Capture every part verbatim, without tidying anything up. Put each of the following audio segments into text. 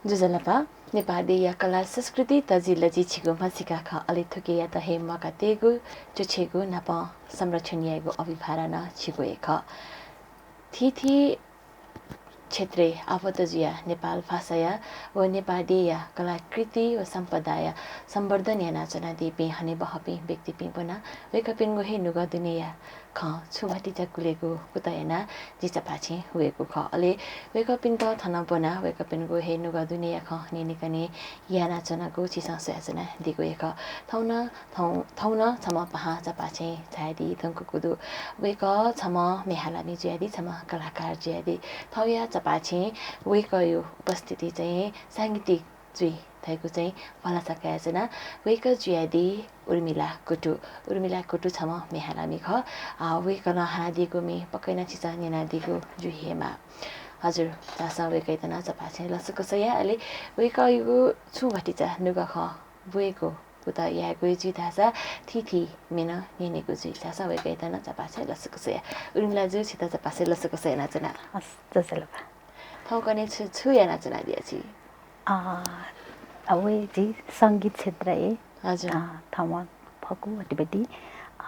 ज्वजलपा। नेपाः देय्‌या कला संस्कृति तजिलजि छिगु म्हसीका खः। अले थुकियात हे म्वाकातयेगु, च्वछयेगु नापं संरक्षण यायेगु अभिभार नं छिगु हे खः। थीथी क्षेत्रय् आबद्ध जुयाः नेपाल भाषाया व नेपाः देय्‌या कलाकृति व सम्पदाया संवर्धन यानाच्वनादीपिं हनेबहःपिं व्यक्तिपिं ब्वनाः वय्‌कःपिनिगु हे नुगः दुनेया खँ छुं भतिचा गुलेगु कुतः यानाः जि चपाःछेँ वयेगु खः। अले वय्‌कःपिन्त थन ब्वनाः वय्‌कःपिनिगु हे नुगः दुनेया खँ न्यनेकने यानाच्वनागु छिसं स्वयाच्वनादीगु हे खः। थौं नं, थौं, थौं नं छम्ह पाहां चपाःछेँ झायादी धुंकूगु दु। वय्‌कः छम्ह म्ये हालामि जुयादी, छम्ह कलाकार जुयादी। थौंया चपाःछेँ वय्‌कःया उपस्थिति चाहिँ सांगीतिक जुइ धइगु चाहिँ भलसा कयाच्वना। वय्‌कः जुयादी उर्मिला कुतु। उर्मिला कुतु छम्ह म्ये हालामि खः। आ, वय्‌कलं हालादीगु म्ये पक्कै नं छिसं न्यनादीगु जुइ हे माः। हजुर, झासँ वय्‌कःयात नं चपाःछेँ लसकुस या। अले वय्‌कःयागु छुं भतिचा नुगः खँ ब्वयेगु कुतः यायेगु हे जुइ धाःसा थीथी म्ये नं न्यनेगु जुइ। झासँ वय्‌कःयात नं चपाःछेँ लसकुस या। उर्मिला जु, छित चपाःछेँ लसकुस यानाच्वना। हस्, ज्वजलपा। थौंकन्हय् छु, छु यानाच्वनादिया छि? अ, अ, व हे जि संगीत क्षेत्रय्, हजुर। अ, थौं फक्व अतिबति,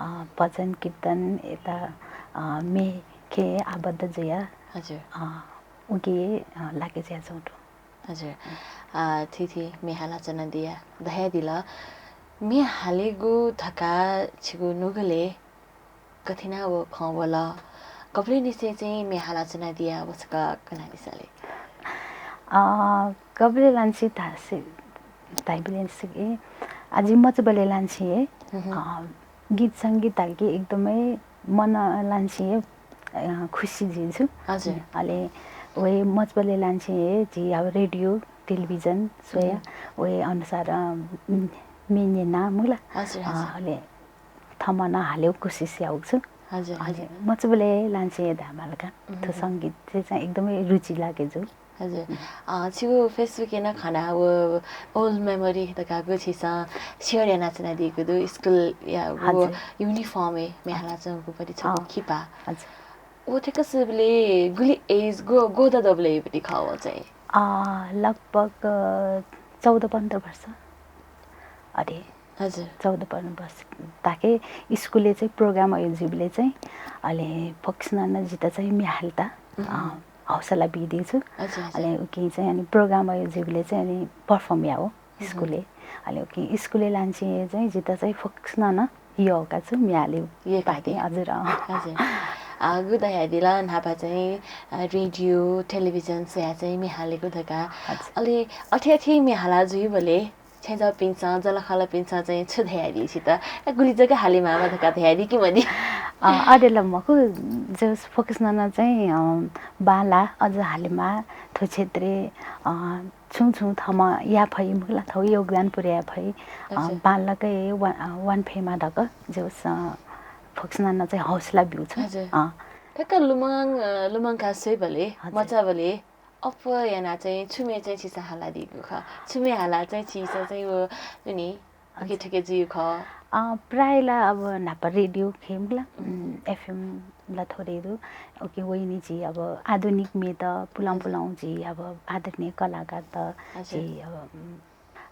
अ, भजन कीर्तन, यता, अ, म्ये खँय् आबद्ध जुया, हजुर। अ, उकी, अ, लाके जुयाच्वंगु दु। हजुर। अ, थीथी म्ये हालाच्वनादिया धयादिल। म्ये हालेगु धकाः छिगु नुगलय् गथे यानाः व खँ वल? गबलेंनिसें चाहिँ म्ये हालाच्वनादिया व छकः कनादिसँ ले। अ, गबलेंलासे धासे, धाइबलेंसे कि, अ, जि मचाबलेंलासे हे, हम्म। अ, गीत संगीत धाःगु एकदमै मनलासे हे, अ, खुसी जुइ छु। हजुर। अले व हे मचाबलेंलासे हे जि अब रेडियो, टेलिभिजन स्वया, हम्म। व हे अनुसार, अ, म्ये न्यना मुला। हजुर, अ, हजुर। अले थम्हं नं हालेगु कोसिस याःगु छु। हजुर, अले हजुर। मचाबलेंलासे हे धायेमाल का। हम्म। थ्व संगीतय् चाहिँ एकदमै रुचि लागे जू। हजुर। अ, छिगु Facebook-य् नं खना व old memory धकाः गु छिसं share यानाच्वनादीगु दु, स्कुलया व हजुर। Uniform-य् म्ये हालाच्वंगु पति छगू अँ। खिपा। हजुर। व थेकसेबलय् गुलि age, गु, गु दबलय् पति खः व चाहिँ? अ, लगभग, अ, चौध पन्ध्र वर्ष। अथे। हजुर। चौध पन्ध्र वर्ष ताके स्कुलय् चाहिँ program अय् जुइबलय् चाहिँ अले फक्सननं जितः चाहिँ म्ये हालेत, अँ, हौसला बीदी छु। हजुर, हजुर। अले उकी चाहिँ अनि program अय् जुइबलय् चाहिँ अनि perform याओ स्कुलय्। अले उकी स्कुलय् लासे चाहिँ जितः चाहिँ फक्सननं यःका छु म्ये हाले यःका पाखे। हजुर, अँ। हजुर। अ, गु धयादिल न्हापा चाहिँ, अ, रेडियो, टेलिभिजन स्वया चाहिँ म्ये हालेगु धकाः। हजुर। अले अथे अथे म्ये हाला जुइबलय् छेँजःपिन्सं, जःलाखःलापिन्सं चाहिँ छु धयादी छितः? ए, गुलि जक हाले माःमा धकाः धयादी कि मदी? अ, अथे ला मखु, जस फक्सननं चाहिँ, अ, बांला अझ हाले माः थ्व क्षेत्रय्, अ, छुं छुं थःम्हं याये फइ, मुला थःगु योगदान पुर्याये फइ, अ, हजुर। बांलाक हे वा-, अ, वाने फयेमा धकाः जस, अ, फक्सननं चाहिँ हौसला ब्यू छु। हजुर। अ। काका लुमं, अ, लुमंकाः स्वयेबलय्, हजुर। मचाबलय् अप्वः यानाः चाहिँ छु म्ये चाहिँ छिसं हालादीगु खः? छु म्ये हालाः चाहिँ छिसं चाहिँ व दुने उखे हजुर। थुखे जुइगु खः? अ, प्रायः ला अब न्हापा रेडियो खय् मुला, उम्। उम्, FM ला थोरै दु। उके वइनि झी अब आधुनिक म्येत पुलां हजुर। पुलां झी अब आदरणीय कलाकारत हजुर। झी अब, उम्,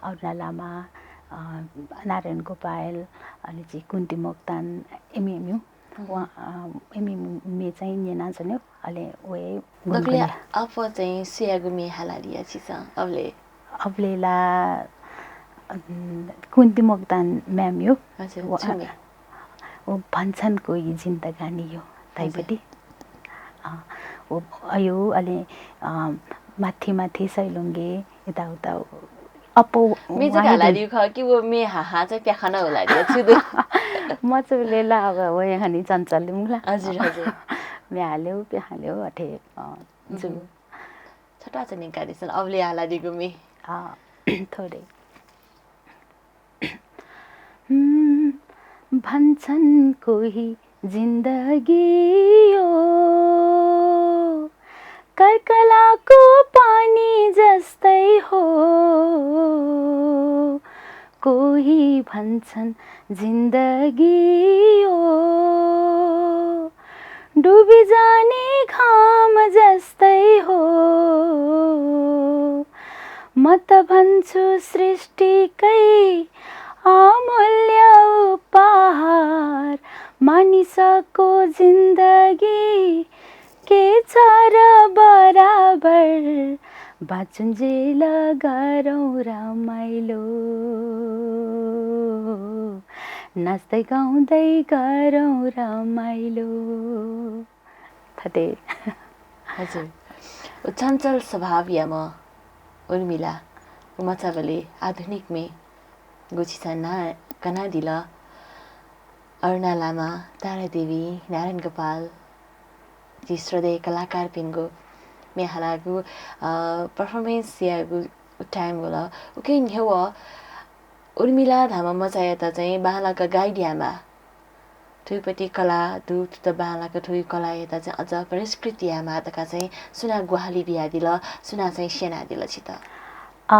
अरुणा लामा, अ, नारायण गोपाल, अनि झी कुन्ती मोक्तान, इमि, इमिउ। हम्म। व, अ, इमि म्ये चाहिँ न्यनाच्वनेउ, अले व हे दकलय् गुनगुने। अप्वः चाहिँ सुयागु म्ये हालादिया छिसं, अबलय्? अबलय् ला, अ, कुन्ती मोक्तान ma'am यु। हजुर, व, छु म्ये? व भन्छन् कोही जिन्दगानी यो, हजुर। ताइपति। अ, व अयो, अले, अ, माथि माथि सैलुंगे, यताउता अप्वः म्ये जक वाइदुल। हालादिउ खः कि व म्ये हाहां चाहिँ प्याखं हुलादिउ छु दु? मचाबलय् ला अब वहे हनी चञ्चल मुला। हजुर, हजुर। म्ये हालेउ, प्याखं हालेउ, अथे, अ, जु। हम्म। छता चाहिँ निकादिसँ, अबलय् हालादिगु म्ये। अ, थोरै। हम्म, भन्छन् कोही जिन्दगी यो कलकलाको पानी जस्तै हो। कोही भन्छन् जिन्दगी यो डुबिजाने घाम जस्तै हो। म त भन्छु सृष्टिकै अमूल्य उपहार, मानिसको जिन्दगी के छ र बराबर, बाँचुन्जेल गरौँ रमाइलो, नाच्दै गाउँदै गरौँ रमाइलो। थथे। हजुर। उ चञ्चल स्वभावयाम्ह उर्मिला, उ मचाबलय् आधुनिक म्ये गुछि चा ना कनादिल। अरुणा लामा, तारा देवी, नारायण गोपाल, झी श्रद्धेय कलाकारपिनिगु म्ये हालागु, अ, performance याःगु time वल। उकिं न्ह्यः उर्मिला धाःम्ह मचायात चाहिँ बांलाक guide यायेमाः। थुइपट्टि कला दु, थुत बांलाक थुइ कलायात चाहिँ अझ परिष्कृत यायेमाः धकाः चाहिँ सुनां ग्वाहालि बियादिल, सुनां चाहिँ स्यनादिल छित? अ,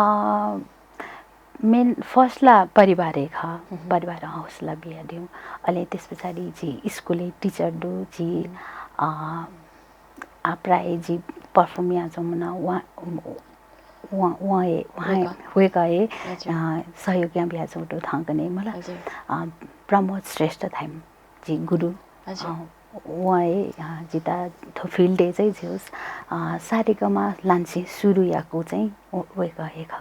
main first ला परिवार हे खः। मह्म। परिवारं हौसला बियादिउ। अले त्यस पछाडि झी स्कुलय् teacher दु, झी, मह्म। अ, आ, प्रायः झी perform यानाच्वंम्ह उहाँ, उहाँ, उहाँ हे, उहाँ हे, वय्‌कः। वय्‌कः हे, हजुर। अ, सहयोग यानाबियाच्वंगु दु थौंकन्हय् मला। हजुर। अ, प्रमोद श्रेष्ठ धाइम्ह झी गुरु। हजुर। अ, उहाँ हे, अ, जिता थ्व field य् चाहिँ झीगु, अ, सारेगामा लान्से सुरु याकू चाहिँ व-, वय्‌कः हे खः।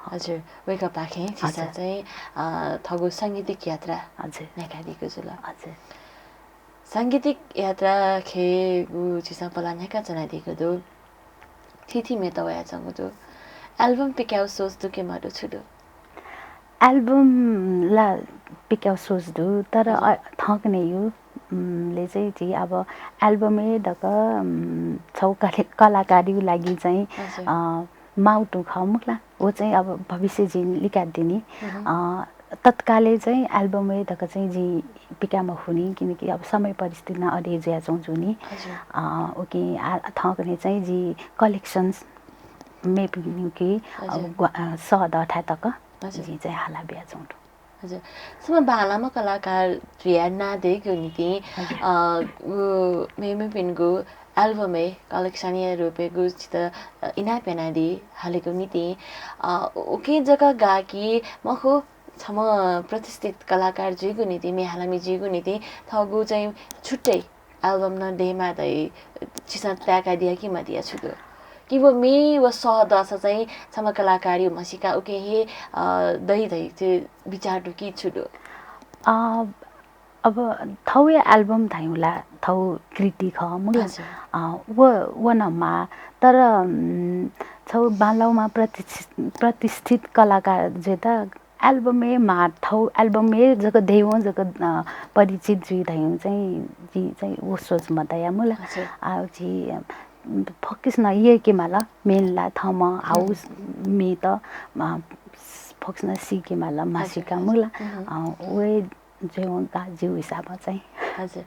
हजुर, वय्‌कःपाखें झीसं हजुर। चाहिँ, अ, थःगु सांगीतिक यात्रा हजुर। न्ह्याकादीगु जुल। हजुर। सांगीतिक यात्राखेगु झीसं पलाः न्ह्याकाच्वनादीगु दु। थीथी म्ये त वयाच्वंगु दु। Album पिकायेगु सोच दु कि मदु, छु दु? Album ला पिकायेगु सोच दु, तर हजुर। अ, थौंकन्हय् यु, उम्, ले चाहिँ झी अब album य् दक्व, उम्, छौ कले-, कलाकारयु लागि चाहिँ, हजुर। अ, माउ तुं खः मखु ला। व चाहिँ अब भविष्य जिं लिकादिनि। मह्म। अ, तत्कालय् चाहिँ album य् दक्व चाहिँ जिं पिकाये मफुनि, किनकि अब समय परिस्थिति नं अथे जुयाच्वं जुनि। हजुर। अ, उकिं आ, थौंकन्हय् चाहिँ जि collections मेपिनिके, हजुर। अब ग्वा-, अ, सः दःथाय् तक हजुर। जिं चाहिँ हाला बियाच्वं दु। हजुर। छम्ह बांलाम्ह कलाकार जुयाः नां दयेकेगु निंतिं, हजुर। अ, व मेमेपिनिगु album य् collection या रूपय् गु छित, अ, इनाप यानादी हालेगु निंतिं, अ, उकिं जक गाः कि मखु, छम्ह प्रतिष्ठित कलाकार जुइगु निंतिं, म्ये हालामि जुइगु निंतिं थःगु चाहिँ छुट्टै album नं दयेमाः धइ छिसं ताय्‌कादिया कि मदिया, छु दु? कि व म्ये व सः दःसा चाहिँ छम्ह कलाकारयु म्हसीका उके हे, अ, दइ धइ चाहिँ बिचाः दु कि छु दु? अ, अब थौया album धाइउ ला थौ कृति खः, मखु ला। हजुर। अ, व, व नं माः, तर, उम्, छौ बांलाःम्ह प्रतिष्ठित, प्रतिष्ठित कलाकार जुइत album हे माः, थौ album हे जक दयेवं जक, अ, परिचित जुइ धयेवं चाहिँ, जिं चाहिँ व सोच मतया, मखु ला। हजुर। आ, जि, अ, focus नं यय्‌के माल, main ला थःम्ह हम्म। हाउस म्ये त, अ, focus नं सीके माल, हजुर, म्हसीका, हजुर। मखु ला। हम्म। अ, वय् जुइवं का जिउ हिसाबं चाहिँ। हजुर।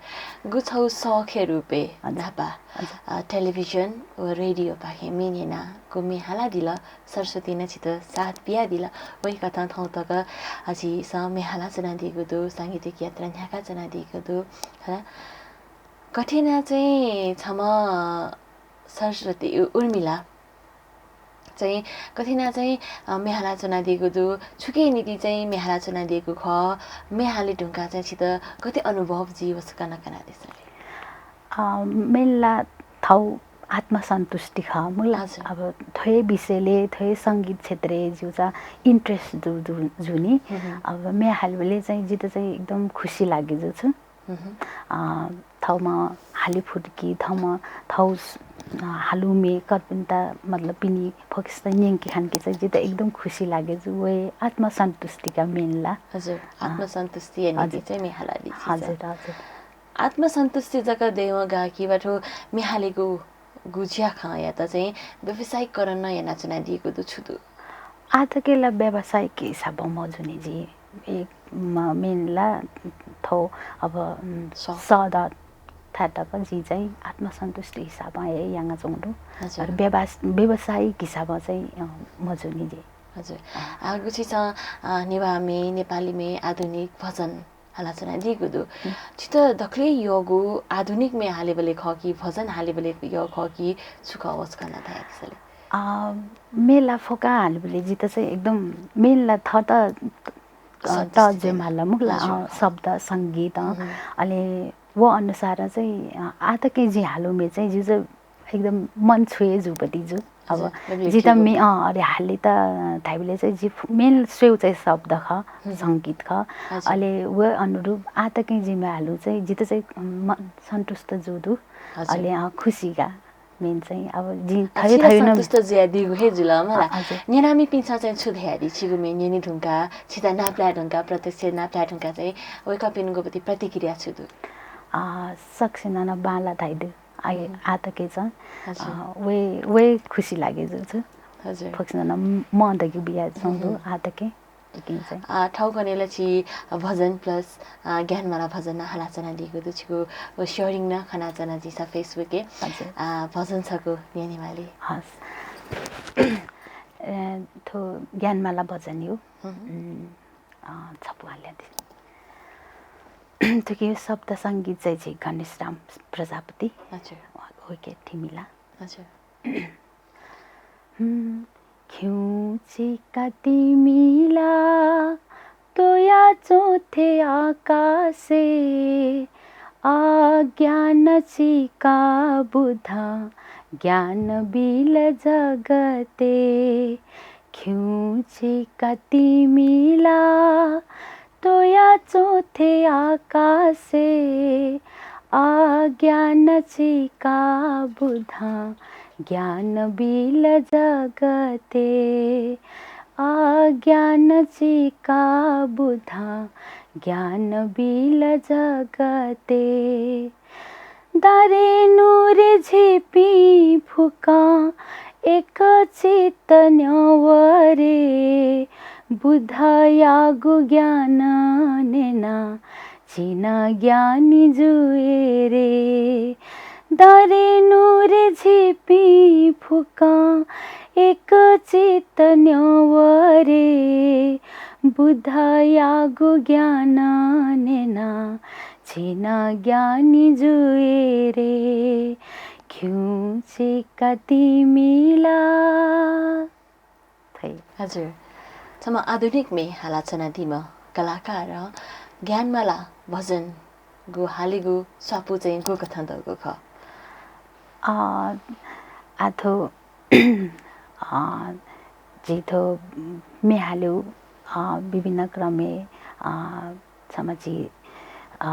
गु छौ सःखया रूपय् हजुर। न्हापा, हजुर। अ, television व radio पाखें म्ये न्यनाः गु म्ये हालादिल, सरस्वतीं नं छित साथ बियादिल। वय्‌कथं थौं तक, अ, झीसं म्ये हालाच्वनादीगु दु, सांगीतिक यात्रा न्ह्याकाच्वनादीगु दु। हला। गथे यानाः चाहिँ छम्ह सरस्वती उ-, उर्मिला चाहिँ गथे यानाः चाहिँ, अ, म्ये हालाच्वनादीगु दु, छुकिया निंतिं चाहिँ म्ये हालाच्वनादीगु खः, म्ये हाले धुंकाः चाहिँ छित गथे अनुभव जुइ व सकसिनं कनादिसँ। अ, main ला थौ आत्मसन्तुष्टि खः, मखु ला। हजुर। अब थ्व विषयले, थ्व संगीत क्षेत्रय् जिउ चाहिँ interest जु-, जु-, जुनि। हम्म। अब म्ये हालेबलय् चाहिँ जित चाहिँ एकदम खुसी लागे जु छु। हम्म। अ, थौम्ह हाले फुत कि, थौम्ह थौ स-, अ, हालु म्ये कर्पिन्त, मतलब, पिने focus त न्यंके खंके चाहिँ जित एकदम खुसी लागे जु, वय् आत्मसन्तुष्टिका main ला। हजुर, अ, आत्मसन्तुष्टि यानादी हजुर। चाहिँ म्ये हालादी छिसं। हजुर, हजुर। आत्मसन्तुष्टि जक दयेवं गाः कि वा थ्व म्ये हालेगु गु ज्याखँयात चाहिँ व्यावसायिकरण नं यानाच्वनादीगु दु, छु दु? आः तक ला व्यावसायिक हिसाबं मजुनि जि। एक म-, main ला थ्व अब, उम्, स। सः दःथाय् तक जि चाहिँ आत्मसन्तुष्टि हिसाबं हे यानाच्वंगु दु। हजुर। अले व्यावस-, व्यावसायिक हिसाबं चाहिँ, अ, मजुनि जि। हजुर। अँ। आः गु छिसं, अ, नेवाः म्ये, नेपाली म्ये, आधुनिक भजन हालाच्वनादीगु दु। हुँ। छित दकले यःगु आधुनिक म्ये हालेबलय् खः कि भजन हालेबलय् यः खः कि छु खः, व सकसिनं धयादिसँ ले। अ, मेला फोका हालुबले जित चाहिँ एकदम मेनला थत, अ, शब्द त स्थिति। जे माला मुखला, हजुर। अ, शब्द, संगीत, अ, उहुँ। अले वो अनुसार चाहिँ, अ, आतके जि हालुमे चाहिँ जिउ चाहिँ एकदम मन छुए जुपति जु। अब हजुर, लगले जित खिगु। मे, अ, अरे हाले त धाइबले चाहिँ जि फु-, मेन स्वेउ चाहिँ शब्द ख, हुँ, हुँ। संगीत ख। हजुर। अले वो अनुरूप आतके जिमे हालु चाहिँ जित चाहिँ मन सन्तुष्ट जु दु। हजुर। अले, अ, खुसी का। मेन चाहिँ अब जि आ, थयो छिला थयो न सन्तुष्ट जुयादीगु हे जुल मला। अ, हजुर। न्यनामिपिन्सं चाहिँ छु धयादी छिगु मे न्यने धुंका, छिता नापलाये धुंका, प्रत्यक्ष नापलाये धुंका चाहिँ वय्कःपिनिगु पति प्रतिक्रिया छु दु? अ, सकसिनं न बांला धाइ दु। आगे हुँ। आतके चाहिँ, हजुर। अ, वे, वे खुसी लागे जु छु। हजुर। फक्सिनं न म दगे बिया जु हुँ। आतके। आ, थौंकन्हय् ला छि भजन plus, आ, ज्ञानमाला भजन नं हालाच्वनादीगु दु। छिगु sharing नं खनाच्वना जिं Facebook-य्। हजुर। आ, भजन छकू न्यनेमाली। हस्। ए, थ्व ज्ञानमाला भजन यो। हुँ। उम्, अ, छपु हाल्यादि। थुकी शब्द संगीत चाहिँ झी घनिश्राम प्रजापति। हजुर। वय्के थिमिला। हजुर। हुँ, खिउँचिका तिमिला त्वया च्वंथे आकाशे, अज्ञान चिका बुधं ज्ञान बिल जगते। खिउँचिका तिमिला त्वया च्वंथे आकाशे, अज्ञान चिका बुधं ज्ञान बिल जगते। अज्ञान चिका बुधं ज्ञान बिल जगते। दारे नुरे झीपिं फुक्कं एकचित्त न्यंवरे, बुधयागु ज्ञान न्यना झी नं ज्ञानी जुये रे। दारे नुरे झीपिं फुक्कं एकचित्त न्यंवरे, बुधयागु ज्ञान न्यना झी नं ज्ञानी जुये रे। खिउँचिका तिमिला। थै। हजुर। छम्ह आधुनिक मे हालाच्वनादीम्ह कलाकारं ज्ञानमाला भजनगु हालेगु स्वापू चाहिँ गुकथं दःगु खः? अ, आथो, अ, जि थ्व मे हालेगु, अ, विभिन्न क्रमय्, अ, छम्ह जि, अ,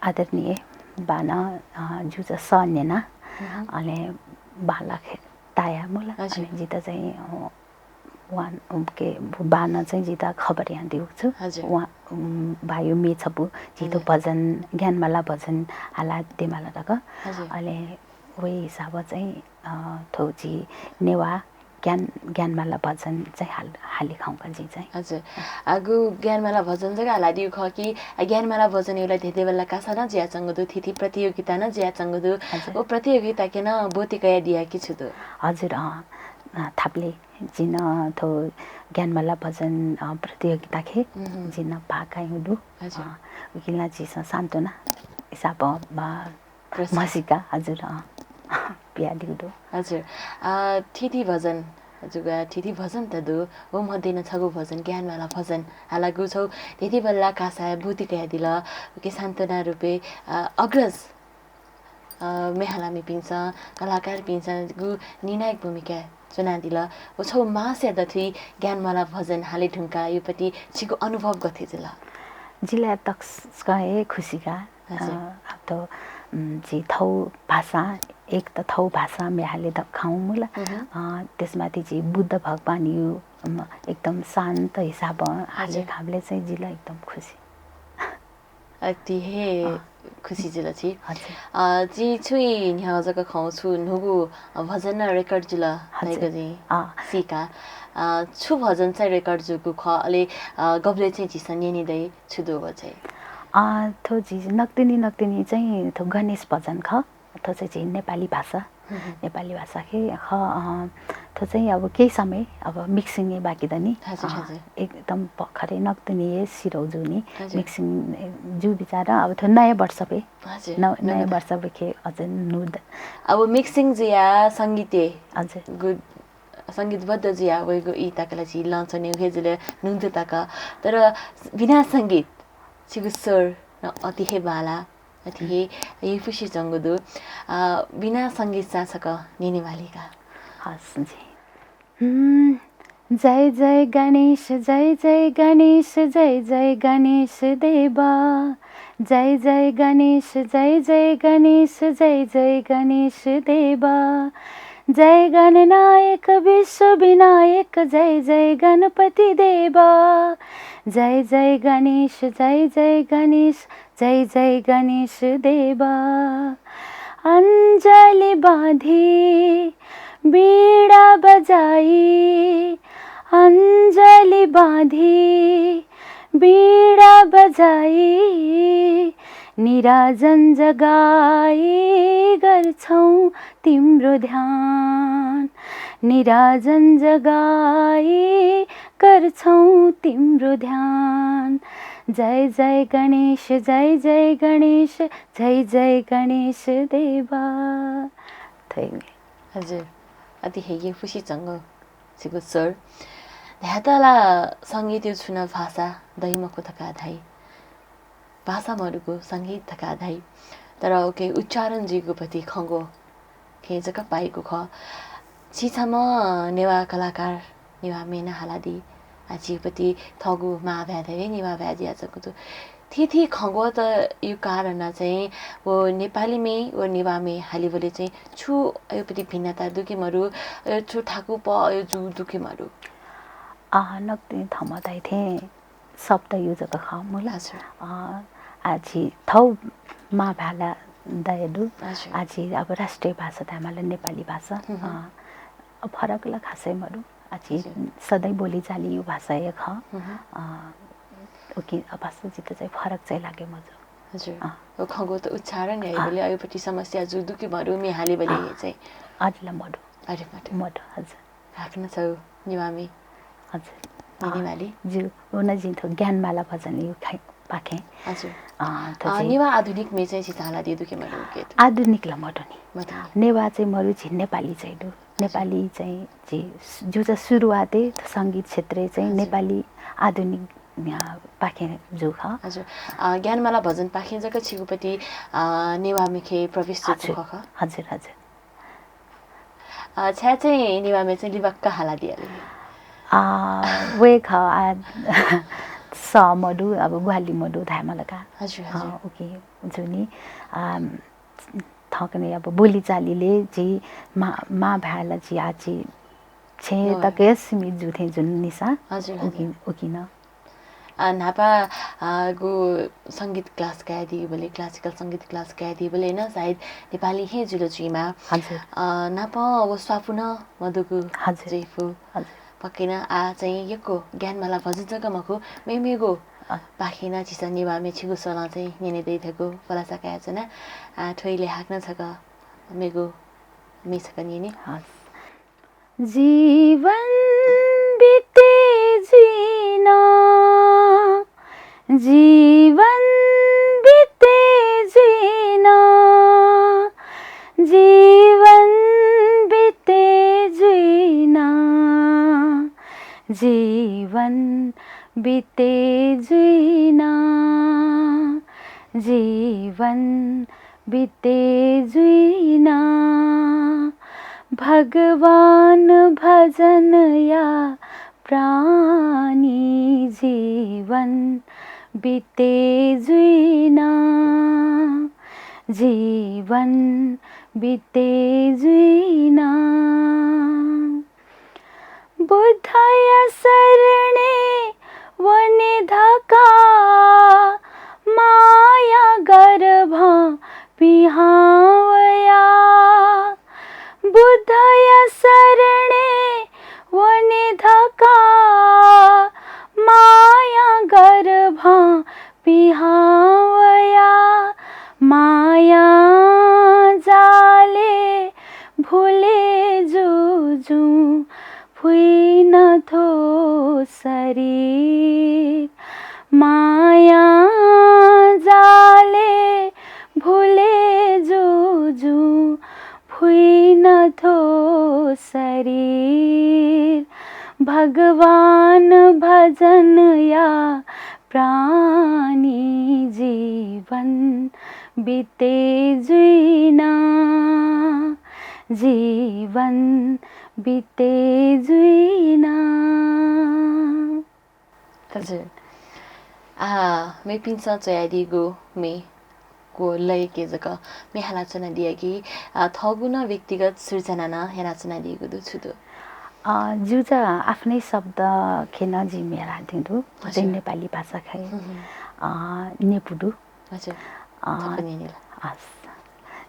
आदरणीय बानं, अ, ज्युचा सः न्यना, हुँ। अले बांलाक ताया मुला। हजुर। अले जित चाहिँ, अ, वान, उम, के, बानं चाहिँ जित खबर यानादीगु छु। हजुर। वा, उम, बायु मे छपु, जित हजुर। भजन, ज्ञानमाला भजन हालादे माला धकाः। हजुर। अले वइ हिसाबं चाहिँ, अ, थ्व जि नेवाः ज्ञान, ज्ञानमाला भजन चाहिँ हाल, हाले खंका जि चाहिँ। हजुर। आगु ज्ञानमाला भजन जक हालादीगु खः कि, आ, ज्ञानमाला भजन यो ला धेंधेंबल्ला कासा नं जुयाच्वंगु दु, थीथी प्रतियोगिता नं जुयाच्वंगु दु। हजुर। व प्रतियोगिताके नं ब्वति कयादिया कि छु दु? हजुर, अँ, अँ, थापले जिं नं थ्व ज्ञानमाला भजन, अ, प्रतियोगिताखे हुँ, हुँ। जिं नं भाग कायेगु दु। हजुर। अ, उकिला झीसं सान्त्वना हिसाबं, अ, पुरस्कार। म्हसीका, हजुर, अँ, बियादीगु दु। हजुर। अ, थीथी भजन, हजुर, अ, थीथी भजन त दु, व मध्ये नं छगू भजन, ज्ञानमाला भजन हालागु छौ धेंधेंबल्ला कासाय् ब्वति कयादिल, उके सान्त्वना रूपे, अ, अग्रज, अ, मे हालामिपिन्सं, कलाकारपिन्सं गु निर्णायक भूमिका च्वनादिल। व छौ मासया दथुइ ज्ञानमाला भजन हाले धुंका युपति छिगु अनुभव गथे जुल? जिला तक्क हे खुसी का। हजुर। अ, अब त, उम, जि थौ भाषा, एक त थौ भाषा मे हाले दक्खाउ मुला। हुँ, हुँ। अ, त्यसमाथि जि बुद्ध भगवान यु, उम, एकदम शान्त हिसाबं हाले हजुर। खाबले चाहिँ जिला एकदम खुसी। अति हे अँ। खुसी जुल छि। हजुर। अ, जि छुइ न्ह्याः जक खौ छु न्हूगु, अ, भजन record जुल हजुर। धैगु जि अँ। सीका। अ, छु भजन चाहिँ record जूगु खः, अले, अ, गबले चाहिँ झीसं न्यने दइ छु दु व चाहिँ? अ, थ्व झी नकतिनि नकतिनि चाहिँ थ्व गणेश भजन खः। थ्व चाहिँ झी नेपाली भाषा, हुँ, हुँ। नेपाली भाषाखे खः, अ, थ्व चाहिँ अब केही समय अब mixing-य् बाकी दनि। हजुर, अ, हजुर। एकदम भर्खरै नकतिनि हे सिरौ जुनि। हजुर। Mixing जु बिचारा अब थ्व नयाँ वर्ष पे। हजुर, न-, नयाँ नगद। वर्ष पे खे अझ नुद। अब mixing जुया संगीते हजुर। गु संगीतबद्ध जुयाः वइगु ई तक ला झी लँ च्वने हे जुल न्हून्हू तक। तर बिना संगीत छिगु स्वर नं अति हे बांला, अति हे येँपुसे च्वंगु दु। अ, बिना संगीत सा छकः न्यने माली का। हस् जी। हम्म, जय जय गणेश, जय जय गणेश, जय जय गणेश देवा। जय जय गणेश, जय जय गणेश, जय जय गणेश देवा। जय गणनायक विश्व विनायक, जय जय गणपति देवा। जय जय गणेश, जय जय गणेश, जय जय गणेश देवा। अञ्जली बाँधी वीणा बजाई, अञ्जली बाँधी वीणा बजाई, निराजन जगाई गर्छौं तिम्रो ध्यान, निराजन जगाई गर्छौं तिम्रो ध्यान। जय जय गणेश, जय जय गणेश, जय जय गणेश देवा। थ्व हे। हजुर, अति हे येँपुसे च्वंगु छिगु स्वर। धायेत ला संगीतय् छुं नं भाषा दइ मखु धकाः धाइ, भाषा मदुगु संगीत धकाः धाइ, तर उके उच्चारण जुइगु पति खंगु खँय् जक पाइगु खः। छि छम्ह नेवाः कलाकार, नेवाः म्ये नं हालादी। आः झीपति थःगु मांभाय् धइगु नेवाः भाय् जुयाच्वंगु दु। थीथी खँग्वःतय् कारण चाहिँ व नेपाली म्ये व नेवाः म्ये हालीबलय् चाहिँ छु अयुपति भिन्नता दु कि मरु, अय् छु थाकुपः अय् जू दु कि मरु? अ, नकतिनि थःम्हं धाइ थें शब्दयु जक खः मूल। हजुर। अ, आः झी थःगु मांभाय् ला दया दु। हजुर। आः झी अब राष्ट्रिय भाषा धायेमाल नेपाली भाषा। हुँ, हुँ। अ, फरक ला खासै मरु। आः झी हजुर। सधैं बोली चालीयु भाषा हे खः। हुँ, हुँ। अ, उकिं अपास जितः चाहिँ फरक चाहिँ लागे मजू। हजुर। अ। व खँग्वःत उच्चारण अ। याइबलय् अयुपति समस्या जू दु कि मरु म्ये हालीबलय् अ। चाहिँ? अले ला मरु। अले मरु। मरु, हजुर। हाकनं छगू नेवाः म्ये हजुर। न्यने अ, माली। ज्यू, व नं जिं थ्व ज्ञानमाला भजनयु खँ पाखें। हजुर। अ, थ्व अ, चाहिँ नेवाः आधुनिक म्ये चाहिँ झीसं हालादी दु कि मरु उके? आधुनिक ला मदु नि। मदु नि। नेवाः चाहिँ मरु, झी नेपाली चाहिँ दु। हजुर। नेपाली चाहिँ झी सु-, ज्यू चाहिँ सुरुवातय् थ्व संगीत क्षेत्रय् चाहिँ हजुर। नेपाली आधुनिक, अ, पाखें जू खः। हजुर। अ, ज्ञानमाला भजन पाखें जक छिगु पति, अ, नेवाः म्येखे प्रवेश जूगु हजुर। खः खः। हजुर, हजुर। अ, छाय् चाहिँ नेवाः म्ये चाहिँ लिबाक्क हालादियाले? अ, व हे खः, अ, सः मदु, अब ग्वाहालि मदु धायेमाल का। हजुर, अ, हजुर। उकिं जू नि, अ, थौंकन्हय् अब बोली चालीले झी मां, मांभाय् ला झी आः झी छेँ नवाः। तक हे सीमित जू थें जुल नि सा। हजुर, हजुर। उकिं, उकिं नं। अ, न्हापा, अ, गु संगीत class कयादीबलय्, classical संगीत class कयादीबलय् नं सायद नेपाली हे जुल जुइमाः। हजुर। अ, न्हापा व स्वापू नं मदुगु हजुर। जुइफु। हजुर। पक्कै नं आः चाहिँ यक्व ज्ञानमाला भजन जक मखु, मेमेगु अ। पाखें नं झीसं नेवाः म्ये छिगु स्वलं चाहिँ न्यने दइ धकाः भलसा कयाच्वना। आः थ्व इलय् हाकनं छकः मेगु म्ये छकः न्यने। हस्। जीवन बिते जुइना, जीवन बिते जुइना, जीवन बिते जुइना, जीवन बिते जुइना, जीवन बिते जुइना, भगवान भजन या प्राणी जीवन बिते जुइना, जीवन बिते जुइना। बुद्धया शरणय् वने धकाः माया गर्भं पिहां वया। बुद्धया शरणय् वने धकाः माया गर्भं पिहां वया। माया जालय् भुले जुजुं फुइन थ्व शरीर। माया जालय् भुले जुजुं फुइन थ्व शरीर। भगवान भजनया प्राणी जीवन बिते जुइना, जीवन बिते जुइना। हजुर। आ, मेपिन्सं च्वयादीगु मे को लयके जक मे हालाच्वनादिया कि, आ, थःगु नं व्यक्तिगत सृजना नं यानाच्वनादीगु दु, छु दु? अ, ज्यूजा आफ्नै शब्द खँय् नं जिं मे हालादीगु दु। हजुर। चाहिँ नेपाली भाषा खँय्, हुँ, हुँ। अ, नेपु दु। हजुर। अ, थ्व पनि नि ल। हस्।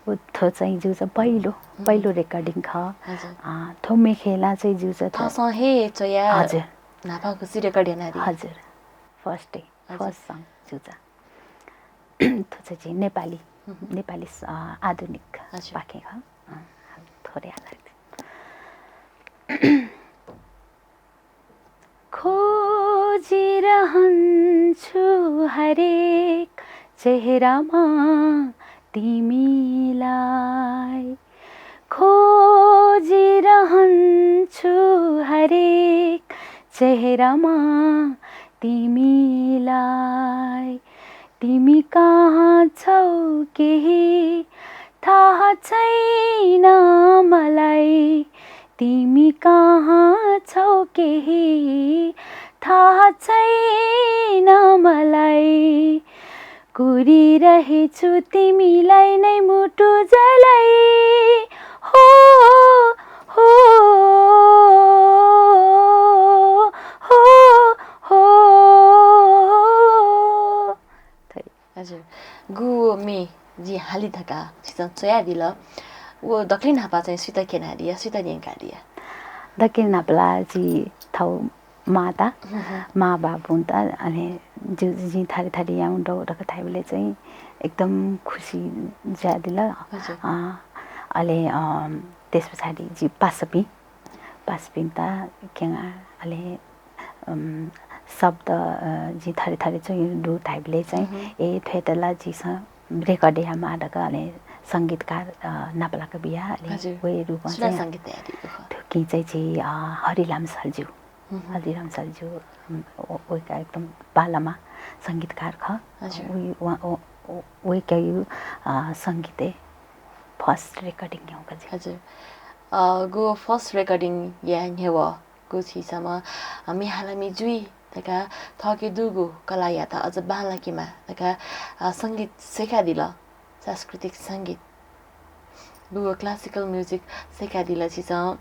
उ थ्व चाहिँ ज्यूजा पहिलो, हुँ। पहिलो recording खः। हजुर। अ, थ्व मे खँय् ला चाहिँ ज्यूजा थ्व थःसं हे च्वया हजुर। न्हापांगु खुसी record यानादी। हजुर। First day, हजुर। First song ज्यूजा। थ्व चाहिँ झी नेपाली, हुँ, हुँ। नेपाली स-, अ, आधुनिक हजुर। पाखें खः। अ, थोरै आधारित। खोजिरहन्छु हरेक चेहरामा तिमीलाई, खोजिरहन्छु हरेक चेहरामा तिमीलाई। तिमी कहाँ छौ केही थाहा छैन मलाई, तिमी कहाँ छौ केही थाहा छैन मलाई। कुरिरहेछु तिमीलाई नै मुटु जलाइ। हो, हो, हो, हो। थ्व। हजुर। गु मे जिं हाली धकाः छिसं च्वयादिल, व दकले न्हापा चाहिँ सुइत क्यनादिया, सुइत न्यंकादिया? दकले न्हापा ला जि थौ माता, हुँ, हुँ। मां बाबुन्त, अले जि, जिं थथे थथे यायेगु दु धकाः धाइबलय् चाहिँ एकदम खुसी जुयादिल। हजुर। अ, अले, अ, त्यस पछाडि जि पासापिं, पासापिन्त क्यंगा, अले, अम, शब्द, अ, जिं थथे थथे च्वयागु दु धाइबलय् चाहिँ, हुँ, हुँ। ए, थ्वयात ला जिसं record यायेमाः धकाः, अले संगीतकार, अ, नापलाक बिया, अले हजुर। वहे रूपं सुनां चाहिँ संगीत तयादीगु खः? थुकिं चाहिँ झी, अ, हरिलाम सरज्यू। हुँ, हुँ। हरिलाम सरज्यू, उम्, व-, वय्‌कः एकदम पालामा संगीतकार खः। हजुर। वय्-, व-, व-, व-, वय्‌कःया, अ, संगीतय् first recording न्ह्यः का जि। हजुर। अ, गु first recording या न्ह्यः गु छिसं, अ, मे हालामि जुइ धकाः थःके दुगु कलायात अझ बांलाकेमा धकाः, अ, संगीत सय्‌कादिल, सांस्कृतिक संगीत। गु classical music सय्‌कादिल छिसं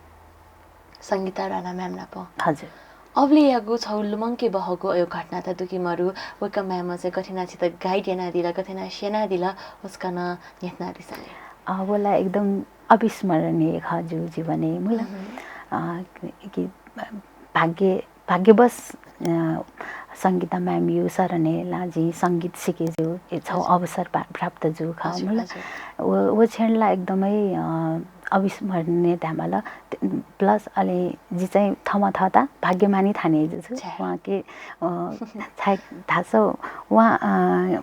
संगीता राणा ma'am नाप। हजुर। अबलेयागु छगू लुमंके बहःगु अय् घटनात दु कि मरु, वय्‌कः ma'am चाहिँ गथे यानाः छित guide यानादिल, गथे यानाः स्यनादिल, व छकः नं न्ह्यथनादिसँ ले। अ, व ला एकदम अविस्मरणीय खः जिगु जीवनय्, मुला। हुँ, हुँ। अ, कि, कि भाग्य, भाग्यवश, अ, संगीता ma'am-या शरणय् ला जिं संगीत सिके ज्यू, ए, छगू हजुर। अवसर पा-, प्राप्त जू खः, हजुर, मुला। हजुर। व, व क्षण ला एकदमै, अ, अविस्मरणीय धायेमाल। Plus अले जि चाहिँ थःम्हं थःत भाग्यमानी ठाने जू छु। छ्या। उहाँके, अ, छाय् धाःसा उहाँ, अ,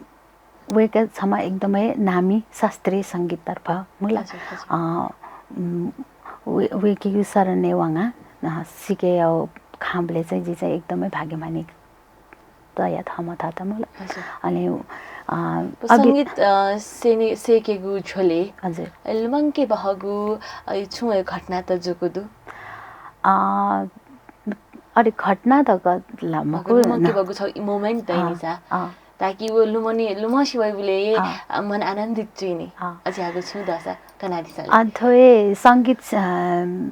वय्‌कः छम्ह एकदमै नामी शास्त्रीय संगीततर्फ, मुला। हजुर, हजुर। अ, उम्, वय्-, वय्‌कःया शरणय् वंगाः, अ, सिके यायेगु खंबलय् चाहिँ जि चाहिँ एकदमै भाग्यमानी तया थःम्हं थःत, मुला। हजुर। अले, अ, व अभि- संगीत, अ, सय्‌ने-, सय्‌केगु झ्वलय् हजुर। लुमंके बहःगु, अ, छुं अय् घटनात जूगु दु? अ, अले घटना धकाः ला मखु, लुमंके बहःगु छगू moment दइ नि सा। अ। ताकि व लुमने, लुमंसे वइबलय्, अँ। अ, मन आनन्दित जुइ नि। अँ। अज्याःगु छुं दःसा कनादिसँ ले। अ, थ्व हे संगीत, अ,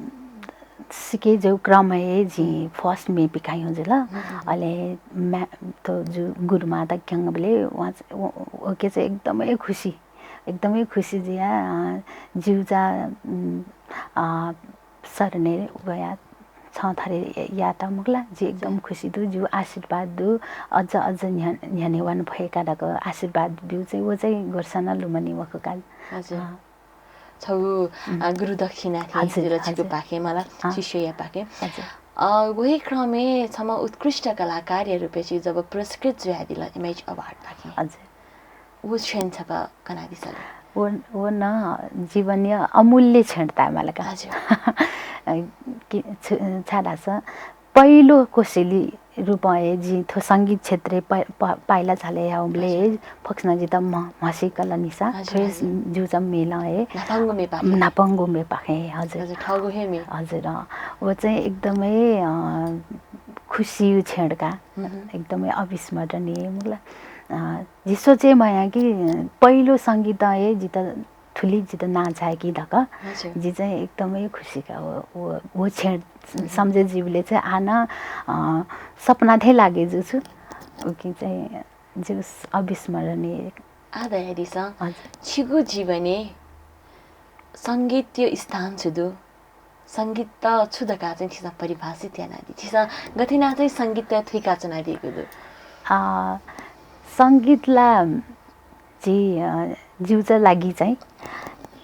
सिके ज्यू क्रमय् जिं हुँ। First मे पिकायेगु जुल। हुँ, हुँ, हुँ। अले म्या-, थ्व जु गुरुमांत क्यंबलय् वय्‌कः चाहिँ एकदमै खुसी, एकदमै खुसी जुया, अ, ज्यूजा, उम्, अ, शरणय् वया छं थथे यात मुखला, जि एकदम हजुर। खुसी दु, ज्यू आशीर्वाद दु, अझ, अझ न्ह्य-, न्ह्यःने वने फयेका धकाः आशीर्वाद ब्यू चाहिँ, व चाहिँ गुरुसां नं लुमने मखु का। हजुर। अँ। छगू, उम्। अ, गुरु दक्षिणा थें हजुर, जुल छिगु हजुर। पाखें मला, अँ। शिष्यया पाखें। हजुर। अ, वही क्रमय् छम्ह उत्कृष्ट कलाकारया रूपय् छि जब पुरस्कृत जुयादिल Image Award पाखें। हजुर। व क्षण छकः कनादिसँ ले। व, व नं जीवनया अमूल्य क्षण धायेमाल का। हजुर। कि छु-, छाय्‌धाःसा पहिलो कोसेली रूपं हे जिं थ्व संगीत क्षेत्रय् पा-, पा-, पाइला झाले याउबले फक्सना जित म-, म्हसीकल निसा, हजुर, थ्व हजुर। ज्यू जम मेलं हे नापांगु मेपाखे। नापांगु मेपाखे, हजुर। हजुर, थःगु हे मे। हजुर, अँ। व चाहिँ एकदमै, अँ, खुसी छेड्का, हम्म। एकदमै अविस्मरणीय मुला। अँ, जि सोचे मया कि पहिलो संगीत हे जित थुलि जित नां झाय्की धक। हजुर। जि चाहिँ एकदमै खुसी का। व, व, व छेड सम्झे जिबले चाहिँ आन, अ, सपना थे लागे जु छु। उकी चाहिँ जु अविस्मरणीय। आ दयादिसँ। हजुर। छिगु जीवने संगीत यो स्थान छु दु? संगीत त छु धका चाहिँ छिसा परिभाषित यानादी? छिसा गथिना चाहिँ संगीत त थुइका चनादीगु दु? अ, संगीत ला जि, अ, जिउचा लागि चाहिँ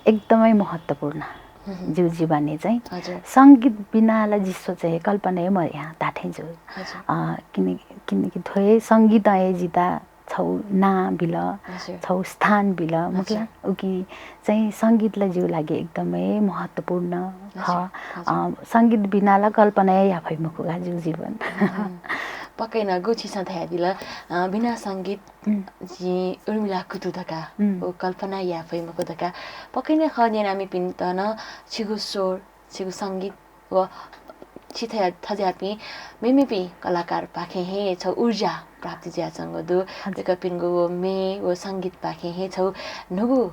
एकदमै महत्त्वपूर्ण। हम्म। जिउ जीवनय् चाहिँ हजुर। संगीत बिना ला जिस्सो चाहिँ कल्पना हे मर्या धाथें जु। हजुर। अ, किन-, किनकि थ्व हे संगीत हे जिता छौ नां बिल, हजुर। छौ स्थान बिल, हजुर। मुखला उकी चाहिँ संगीत ला जिउ लागि एकदमै महत्त्वपूर्ण ख। हजुर, हजुर। अ, संगीत बिना ला कल्पना हे याफै मखु का जिउ जीवन। हम्म। पक्कै न गु छिसा धयादिल, अ, बिना संगीत उम्। जिं उर्मिला कुतु धका, उम्। व कल्पना याफै मखु धका। पक्कै नै खः न्यनामिपिन्त न छिगु स्वर, छिगु संगीत व छि थया-, थज्याःपिं मेमेपिं कलाकारपाखें हे छौ ऊर्जा प्राप्ति जुयाच्वंगु दु। हजुर। दकपिनिगु व मे व संगीतपाखें हे छौ न्हूगु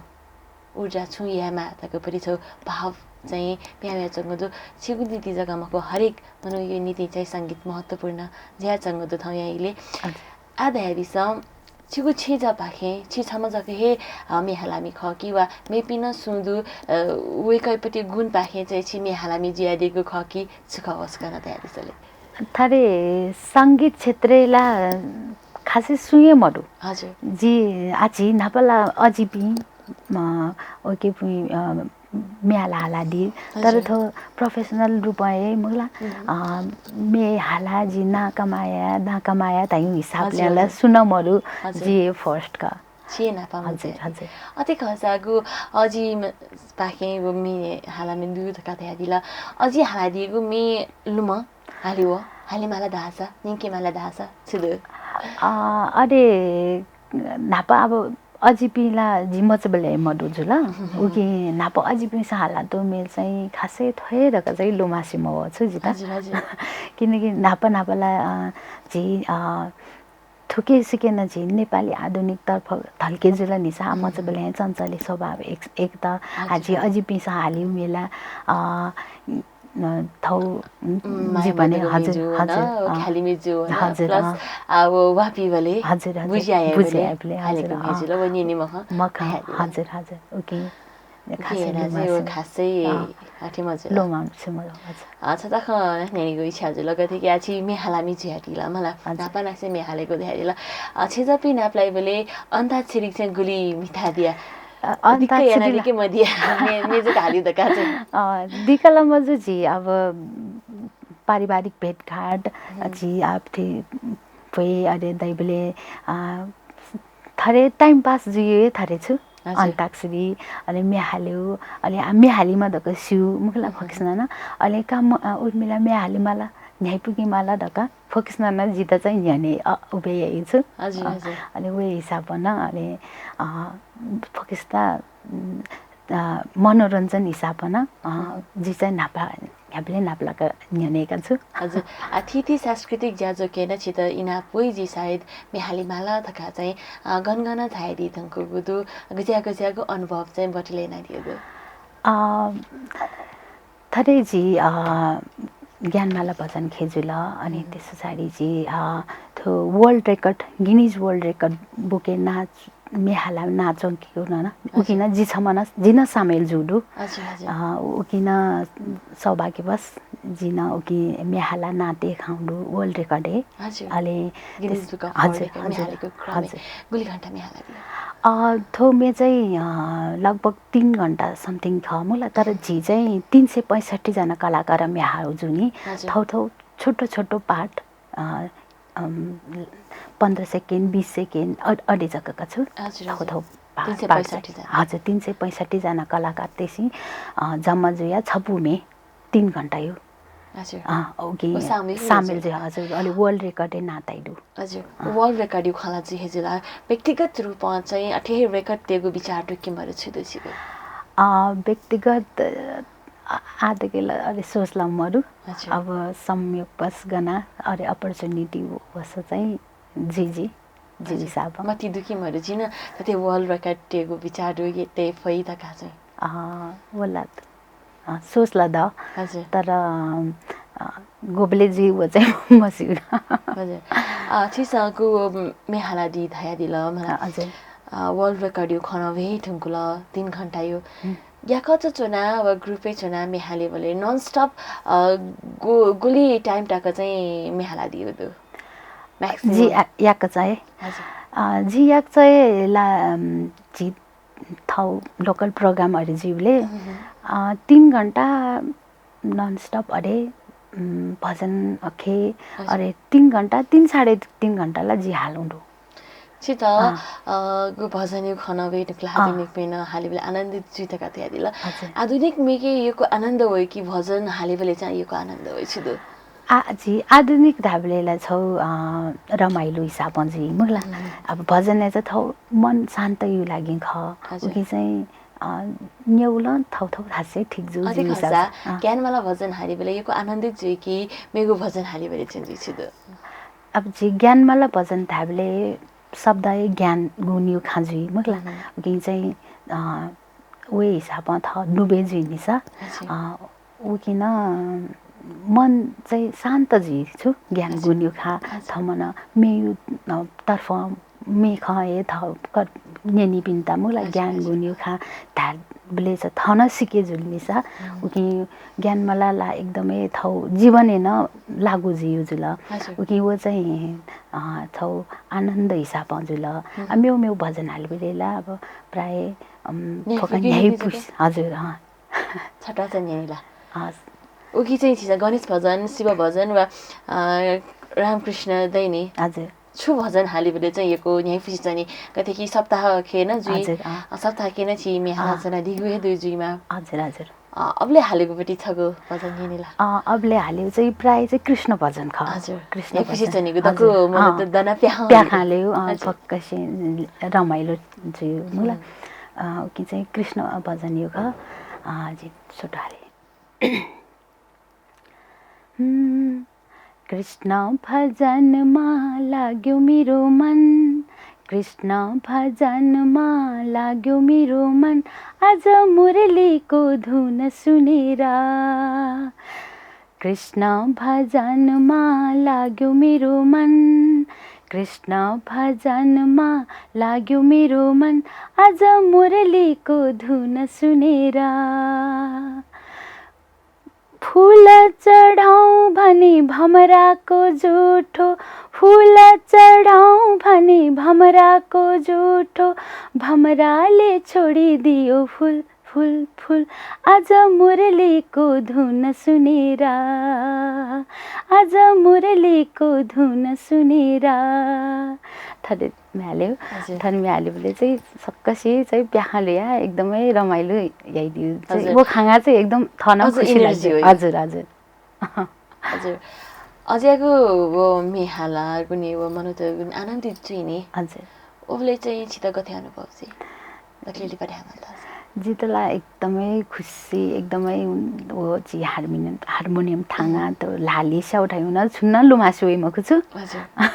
ऊर्जा छुं यायेमा धकपरि छौ भाव चाहिँ म्याम्याच्वंगु दु। छिगु निंतिं जक मखु, हरेक मनूया निंतिं चाहिँ संगीत महत्त्वपूर्ण जुयाच्वंगु दु थौंया इले। हजुर। आ धयादिसँ, छिगु छेँजःपाखें छि छम्ह जक हे, अ, म्ये हालामि खः कि वा मेपिं नं सुं दु, अ, वय्कःयापट्टि गुणपाखें चाहिँ छि म्ये हालामि जुयादीगु खः कि छु खः वसकं नं धयादिसँ ले। थरे संगीत क्षेत्रय् ला खासै सुं हे मदु। हजुर। जि आः झी न्हापा ला अजिपिं, अ, वय्कःपिं, अ, म्ये हाला हालादी। तर हजुर। थ्व professional रूपं हे मुला, हम्म। अ, म्ये हाला जि नां कमाया, नां कमाया धाइगु हिसाबले हजुर, ला हजुर। सुं नं मदु, हजुर। जि first का। छि न्हापां हजुर, मते। हजुर। अथे खःसागु अजि म-, पाखें व म्ये हालामि दु धका धयादिल। अजि हालादीगु म्ये लुमं हाले व, हाले माला धाःसा, न्यंके माला धाःसा, छु दु? अ, अले न्हापा अब अजिपिं ला जि मचाबलय् मदु जुल। उकी न्हापा अजिपिंसं हालातःगु म्ये चाहिँ खासै थ्व हे धका चाहिँ लुमासे मवः छु जिता। हजुर, हजुर। किनकि न्हापा न्हापा ला, अ, झी, अ, थुके सिके नं झी नेपाली आधुनिक तर्फ धल्के जुल निसा, हम्म। मचाबलय् चञ्चले स्वभाव एक, एक त हजुर। आः झी अजिपिंसं हालीगु म्ये ला, अ, अ, थौ, उम्, माया जीवनय्, मधुर हजुर, म्ये जू, हजुर, न, अँ। ख्याली म्ये जू, न, हजुर, plus, अँ। आ, व वापी बले, हजुर, हजुर, बुझ्याए बुझ्याए बले, बले, हालेको हजुर, म्ये अँ। जुल, व न्यने मखं, मखं, हाले। हजुर, हजुर, उकी, उकी खासै हेला चाहिँ व लुमासे, खासै, अँ। अथे मजुल। लुमासे मजुल, हजुर। अ, छ तखं न्यनेगु इच्छा जुल, गथे कि आः छि म्ये हालामि जुयादिल, मला, हजुर। न्हापा नासे म्ये हालेको धयादिल। अ, छेँजःपिं नापलाइ बले अन्ताक्षरी चाहिँ गुलि मिठादिया? अ, दिक्क अन्ताक्षरी यानादिके ला- मदिया, मे-, मेजु घाली धका चाहिँ। अ, दिक्क ला मजु झी, अब पारिवारिक भेटघाट, हम्म। झी आप्थे भ्वय् अले दैबले, अ, थरे time pass जुइयो थरे छु। हजुर। अन्ताक्षरी, अले म्ये हाल्यो, अले आ, म्ये हालिमा धक स्यू, मुखला हम्म। फक्सना न, अले का म-, अ, उर्मिला म्ये हालिमाला, न्ह्याइपुगेमाला धक फक्सना न जित चाहिँ न्ह्यने, अ, उबे याइ छु। हजुर, अ, हजुर। अले वे हिसाबं न, अले, अ, फक्सना, उम्, अ, मनोरञ्जन हिसाबं न, अ, हम्म। जि चाहिँ न्हापा, न्ह्याबलें न्हापालाक न्ह्यनेका छु। हजुर। आ, थीथी सांस्कृतिक ज्याझ्वः केन छित इनाप वइ जि सायद म्ये हालिमाला धका चाहिँ, अ, गन गन झायादी धुंकूगु दु, गज्या गज्यागु अनुभव चाहिँ बटुले यानादिया दु? अ, थरे जि, अ, ज्ञानमाला भजन खे जुल, अनि हम्म। त्यस पछाडि जि, अ, थ्व world record, Guinness World Record book-य् नां म्ये हाला नां च्वंकेगु नं, हजुर। उकिं जि छम्ह नं, जि नं सामेल जू दु। हजुर, हजुर। अ, उकिं सौभाग्यवश जि नं उकिं म्ये हाला नां तयेकाः दु, world record-य्। हजुर। अले Guinness त्यस-, Book of World हजुर, Record, म्ये हजुर, हालेको क्रमय् हजुर। गुलि घण्टा म्ये हालादिया? अ, थ्व म्ये चाहिँ, अ, लगभग तीन घण्टा something खः मुला, तर झी चाहिँ तीन सय पैंसठ्ठी जना कलाकार म्ये हाउ जू नि। हजुर। थौ थौ छोटो छोटो part, अ, अम, पन्ध्र second, बीस second, अ-, अले जक का छु। हजुर, थौ, हजुर। थौ पा-, तीन सय पैंसठ्ठी पाठ जना। हजुर, तीन सय पैंसठ्ठी जना कलाकार तेसि, अ, जम्मा जुया छपु म्ये तीन घण्टा यु। हजुर। अँ, उकी व सामेल हे सामेल जुइ। जुइ, हजुर, अले वर्ल्ड रेकर्डै नां तयादु। हजुर। वर्ल्ड रेकर्ड खँ ला जुइ हे जुल। व्यक्तिगत रूपं चाहिँ अथे हे रेकर्ड तयेगु विचार दु कि मरु छु दु छिगु? अँ, व्यक्तिगत अ, आदि के ला अले सोच ला मरु। हजुर। अब संयोगवश गना अले अपर्च्युनिटी वश चाहिँ जुइ जुइ, जुइ हिसाबं। मति दु कि मरु, जिं थथे वर्ल्ड रेकर्ड तयेगु विचार दु, ये तये फइ धकाः चाहिँ। अँ, व ला द। अँ, सोच ला द। हजुर। तर अँ, गोबले जुइ व चाहिँ मस्यू। हजुर। अ, छिसं गु म्ये हालादी धयादिल मला। हजुर। अ, वर्ल्ड रेकर्ड खँ नं वये धुंकुल, तीन घण्टा यो। याकःचा च्वना व ग्रुपय् च्वना म्ये हालेबलय् नन स्टप, अ, गु-, गुलि टाइम तक चाहिँ म्ये हालादिउ दु? Maximum। जि या-, याकःचा हे। हजुर। अ, जि याकःचा हे ला, अम, जि थौ लोकल प्रोग्राम अले जुइबलय्, अ, तीन घण्टा नन स्टप अले, अम, भजन अखे, अले तीन घण्टा, तीन साढे तीन घण्टा ला जि हालुं दु। छित, अ, गु भजन यु खँ नं वये धुंकुल, आधुनिक म्ये नं हालेबलय् आनन्दित जुइ धकाः धयादिल। आधुनिक म्येके यक्व आनन्द वइ कि भजन हालेबलय् चाहिँ यक्व आनन्द वइ छु दु? आ, जि आधुनिक धाबलय् ला छौ, अ, रमाइलो हिसाबं जुइ मखुला। अब भजनय् चाहिँ थौ मन शान्त यु लागि खः। उकी चाहिँ, अ, न्यउलं थौ थौ हास्य ठीक जु जि हिसाबं। ज्ञानमाला भजन हालेबलय् यक्व आनन्दित जुइ कि मेगु भजन हालेबलय् चाहिँ जुइ छु दु? अब जि ज्ञानमाला भजन धाबलय् शब्द हे ज्ञान गुण यु खँ जुइ मखुला। उकी चाहिँ, अ, वे हिसाबं थौ नुबे जुइ निसा। अ, उकिन मन चाहिँ शान्त जुइ छु ज्ञान गुण यु खँ। थमन मेयु, अ, तर्फ म्ये खँ हे थौ क-, न्यनीपिन्त मखुला ज्ञान गुण यु खँ धाबलय् चाहिँ थन सिके जुल निसा। उकी ज्ञानमाला ला एकदमै थौ जीवनय् नं लागू जुइ यु जुल। उकी व चाहिँ, अ, थौ आनन्द हिसाबं जुल। अ, मेउ मेउ भजन हालेबलय् ला अब प्राय, अम, फोका न्ह्याइपुस, हजुर, अँ। छटा चाहिँ न्ह्याइला। उकी चाहिँ छिसा गणेश भजन, शिव भजन वा, अ, रामकृष्ण दैनी। हजुर। छु भजन हालेबलय् चाहिँ यक्व न्ह्याइपुसे चाहिँ नि, गथे कि सप्ताह खेन जुइ, हजुर, अँ। अ, सप्ताह खेन छि म्ये हालाच्वनादिगु हे दु जुइमा। हजुर, हजुर। अ, अबलय् हालेगु पति छगू भजन न्ह्याइला। अ, अबलय् हालेगु चाहिँ प्राय चाहिँ कृष्ण भजन खः। हजुर। कृष्ण भजन। चाहिँ निगु दक्व मन त दना प्याखं प्याखं हालेगु, अ, भक्कसे रमाइलो जुइ मखुला। अ, उकी चाहिँ कृष्ण भजन यु खः, अ, जि सुटाले। हम्म, कृष्ण भजनमा लाग्यो मेरो मन, कृष्ण भजनमा लाग्यो मेरो मन, आज मुरलीको धुन सुनेर। कृष्ण भजनमा लाग्यो मेरो मन, कृष्ण भजनमा लाग्यो मेरो मन, आज मुरलीको धुन सुनेर। फूल चढाउँ भनी भमराको जुठो, फूल चढाउँ भनी भमराको जुठो, भमराले छोडिदियो फूल, फूल, फूल। आज मुरलीको धुन सुनेर, आज मुरलीको धुन सुनेर। थन म्ये हालेगु, हजुर। थन म्ये हालेबलय् चाहिँ सक्कसे चाहिँ प्याखं ल्हुया एकदमै रमाइलो याइदिउ चाहिँ। हजुर। व खँग्गा चाहिँ एकदम थन खुसी लाग्यो। हजुर, हजुर। हजुर। अझ यागु व म्ये हालागुनि व मनूतय्गुनि आनन्दित जुइ नि। हजुर। उबलय् चाहिँ छित गथे अनुभव जुइ? दकले लिपा ध्यान मल्त। जित ला एकदमै खुसी, एकदमै व जि हार्मोनियम, हार्मोनियम थांगा त ल्हाः लिस्याउ धाइगु नं छुं नं लुमासे वइ मखु छु। हजुर।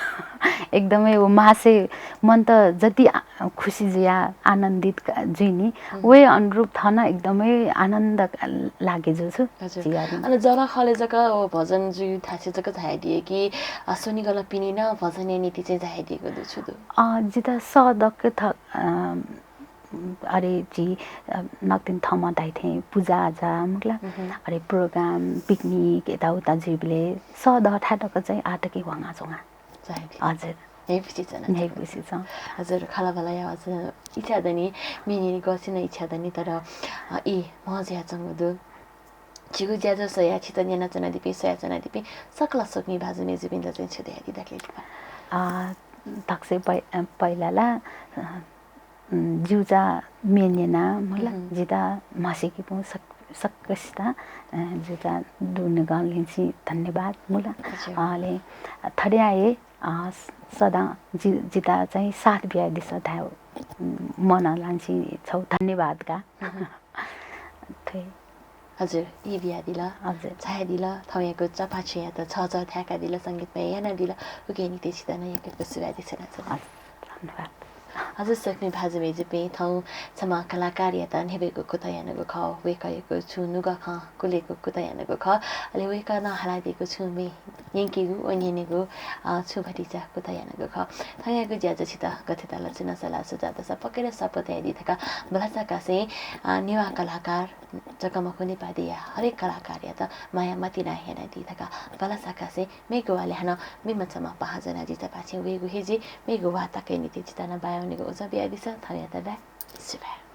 एकदमै व मासे मन त जति आ-, खुसी जुया आनन्दित का-, जुइ नि, वे अनुरूप थन एकदमै आनन्द का-, लागे जु छु। हजुर। जिया नि। अन जःलाखःलय् जक व भजन जुइ थासे जक झायादिए कि, अ, स्वनिगलं पिने नं भजनया निंतिं चाहिँ झायादीगु दु छु दु? अ, जित सः दक्व थ-, अ, अरे जि, अ, नकतिनि थःम्हं धाइथें पुजा आजा मखुला, अरे प्रोग्राम, पिकनिक यताउता जुइबलय् सः दःथाय् तक चाहिँ आः तक ह्वाङाच्वंगु। हजुर। न्ह्याइपुसे च्वना। न्ह्याइपुसे च्वं। हजुर, खँल्हाबल्हा यायेगु इच्छा दनि, म्ये न्यने गःसिनं इच्छा दनि, तर, अ, ई म्ह जुयाच्वंगु दु। झीगु ज्याझ्वः स्वयाः छित न्यनाच्वनादीपिं, स्वयाच्वनादीपिं सकल स्वकुमि भाजु मय्जुपिन्त चाहिँ छु धयादी दकले लिपा? अ, धक्से पै-, अ, पहिला ला, अ, उम्, ज्यूचा म्ये न्यना, मखुला, जित म्हसीकेपुं सक-, सकसित जिता दुनुगलिंछि धन्यवाद मुला। अले थड्या हे सदा जिता चाहिँ साथ बियादिसँ धाये मन लांछि छौ धन्यवाद का। थ्वे। हजुर, ई बियादिल। हजुर। छायादिल, थौंयागु चपाछुयात छचः थाय्कादिल, संगीतमय यानादिल, उके निंतिं छित नं यक्व यक्व सुभाय् देछानाच्वना। हजुर, धन्यवाद। हजुर, स्वकुमि भाजु मय्जुपिं, थौं छम्ह कलाकारयात न्ह्यब्वयेगु कुतः यानागु खः। वय्कःयागु छुं नुगः खँ कुलेगु कुतः यानागु खः। अले वय्कलं हालादीगु छुं म्ये न्यंकेगु व न्यनेगु, अ, छुं भतिचा कुतः यानागु खः। थौंयागु ज्याझ्वः छित गथे ताल, छुं सल्लाह सुझाव दःसा पक्कै नं support यानादी धकाः भलसा कासें, अ, नेवाः कलाकार जक मखु, नेपाः देय्या हरेक कलाकारयात माया मतिना यानादी धकाः भलसा कासें मेगु वालय् हानं मेम्ह छम्ह पाहां ज्वनाः जि चपाछुं वयेगु हे जुइ। मेगु वाः तकया निंतिं छित नं बाय् वनेगु उजं बियादिसँ। थौंयात बाय्। सुभाय्।